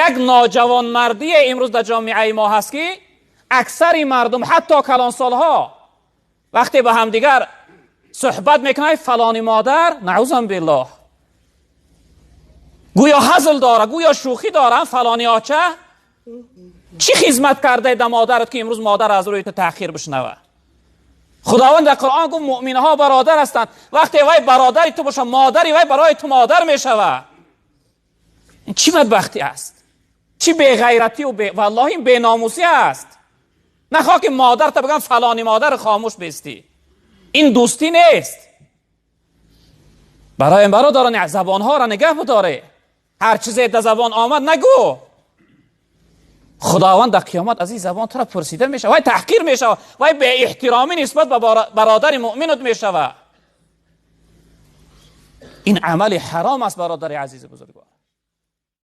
Як ноҷавонмардӣ имрӯз дар ҷомеаи мо ҳаст, ки аксари мардум, ҳатто калонсолҳо, вақте ба ҳамдигар суҳбат мекунанд, фалони модар, наъузан биллоҳ, гӯё ҳазл дора, гӯё шӯхӣ доранд, фалони оча чӣ хизмат карда да модарат, ки имрӯз модар аз рӯи ту таъхир бишнава? Худованд дар Қуръон гуфт: муъминҳо бародар ҳастанд. Вақте вай бародари ту боша, модари вай барои ту модар мешава. Ин чӣ бадбахтӣ аст, чӣ беғайратӣ валлоҳи, ин беномусӣ аст. Нахоҳ ки модарта бигам фалони модар, хомӯш бестӣ. Ин дӯстӣ нест. Барои бародарони, забонҳоро нигаҳ бидоре. Ҳар чизе дар забон омад, нагӯ. Худованд дар қиёмат аз ин забон туро пурсида мешавад. Вай таҳқир мешавад, вай беэҳтиромӣ нисбат ба бародари муъминат мешавад. Ин амали ҳаром аст, бародари азизи бузургвор.